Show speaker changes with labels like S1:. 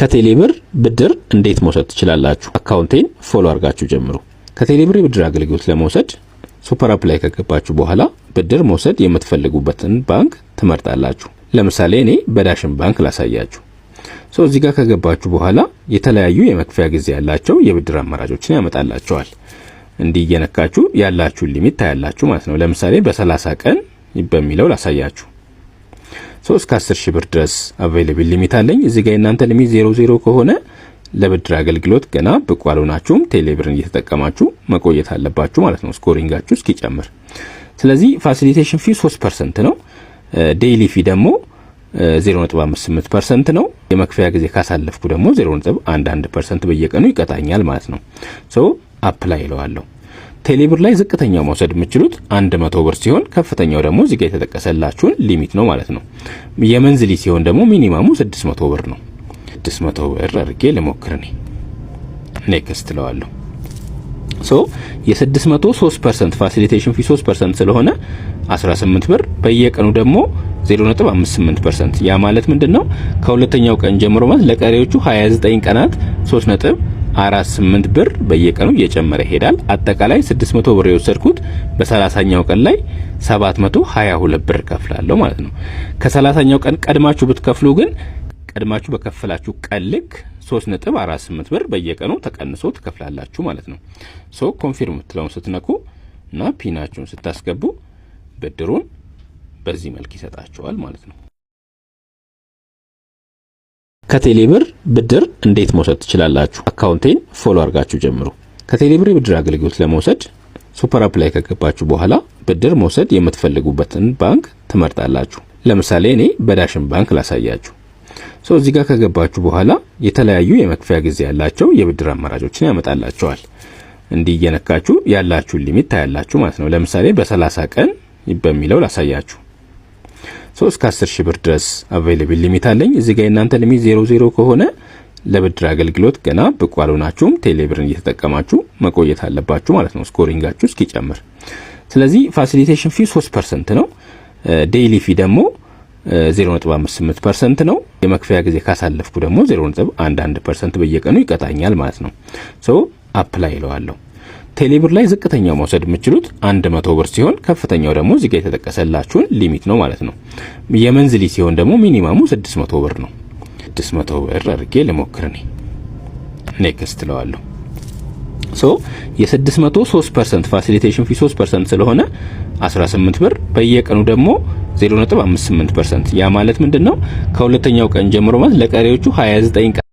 S1: ከቴሌብር ብድር እንዴት መውሰድ ትችላላችሁ? አካውንቴን follow አድርጋችሁ ጀምሩ። ከቴሌብር የብድር አገልግሎት ለመውሰድ super app ላይ ከገባችሁ በኋላ ብድር መውሰድ የምትፈልጉበትን ባንክ ትመርጣላችሁ። ለምሳሌ እኔ በዳሽን ባንክ ላሳያችሁ። So እዚህ ጋር ከገባችሁ በኋላ የተለያዩ የመክፈያ ጊዜ ያላቸው የብድር አማራጮችን ያመጣላችኋል። እንዲህ እየነካችሁ ያላችሁን limit ታያላችሁ ማለት ነው። ለምሳሌ በ30 ቀን በሚለው ላሳያችሁ። So እስከ 10 ሺህ ብር ድረስ available limit አለኝ። እዚህ ጋር የእናንተ limit 00 ከሆነ ለብድር አገልግሎት ገና ብቁ አልሆናችሁም። ቴሌብርን እየተጠቀማችሁ መቆየት አለባችሁ ማለት ነው፣ scoring ኣችሁ እስኪጨምር። ስለዚህ facilitation fee 3% ነው። Daily fee ደግሞ 0.58% ነው። የመክፈያ ጊዜ ካሳለፍኩ ደግሞ 0.11% በየቀኑ ይቀጣኛል ማለት ነው። So apply እለዋለሁ። ቴሌብር ላይ ዝቅተኛው መውሰድ የምትችሉት 100 ብር ሲሆን ከፍተኛው ደግሞ እዚህ ጋር የተጠቀሰላችሁን limit ነው ማለት ነው። የ monthly ሲሆን ደግሞ minimum ኡ 600 ብር ነው። 600 ብር አድርጌ ልሞክር እኔ። Next እለዋለሁ። So የ600 3% facilitation fee 3% ስለሆነ 18 ብር፣ በየቀኑ ደግሞ 0.58%። ያ ማለት ምንድነው? ከሁለተኛው ቀን ጀምሮ ማለት ለቀሪዎቹ 29 ቀናት 3.48 ብር በየቀኑ እየጨመረ ይሄዳል። አጠቃላይ 600 ብር የወሰድኩት በ30ኛው ቀን ላይ 722 ብር ከፍላለሁ ማለት ነው። ከ30ኛው ቀን ቀድማችሁ ብትከፍሉ ግን ቀድማችሁ በከፈላችሁ ቀን ልክ 3.48 ብር በየቀኑ ተቀንሶ ትከፍላላችሁ ማለት ነው። So confirm የምትለውን ስትነኩ እና PIN ኣችሁን ስታስገቡ ብድሩን በዚህ መልክ ይሰጣችኋል ማለት ነው። ከቴሌብር ብድር እንዴት መውሰድ ትችላላችሁ? አካውንቴን follow አድርጋችሁ ጀምሩ። ከቴሌብር የብድር አገልግሎት ለመውሰድ super app ላይ ከገባችሁ በኋላ ብድር መውሰድ የምትፈልጉበትን ባንክ ትመርጣላችሁ። ለምሳሌ እኔ በዳሽን ባንክ ላሳያችሁ። So እዚህ ጋር ከገባችሁ በኋላ የተለያዩ የመክፈያ ጊዜ ያላቸው የብድር አማራጮችን ያመጣላችኋል። እንዲህ እየነካችሁ ያላችሁን limit ታያላችሁ ማለት ነው። ለምሳሌ በ30 ቀን በሚለው ላሳያችሁ። So እስከ 10 ሺህ ብር ድረስ available limit አለኝ። እዚህ ጋር የእናንተ limit 00 ከሆነ ለብድር አገልግሎት ገና ብቁ አልሆናችሁም። ቴሌብርን እየተጠቀማችሁ መቆየት አለባችሁ ማለት ነው፣ scoring ኣችሁ እስኪጨምር። ስለዚህ facilitation fee 3% ነው። Daily fee ደግሞ 0.58% ነው። የመክፈያ ጊዜ ካሳለፍኩ ደግሞ 0.11% በየቀኑ ይቀጣኛል ማለት ነው። So apply እለዋለሁ። ቴሌብር ላይ ዝቅተኛው መውሰድ የምትችሉት 100 ብር ሲሆን ከፍተኛው ደግሞ እዚህ ጋር የተጠቀሰላችሁን limit ነው ማለት ነው። የ monthly ሲሆን ደግሞ minimum ኡ 600 ብር ነው። 600 ብር አድርጌ ልሞክር እኔ። Next እለዋለሁ። So የ600 3% facilitation fee 3% ስለሆነ 18 ብር፣ በየቀኑ ደግሞ 0.58%። ያ ማለት ምንድነው? ከሁለተኛው ቀን ጀምሮ ማለት ለቀሪዎቹ 29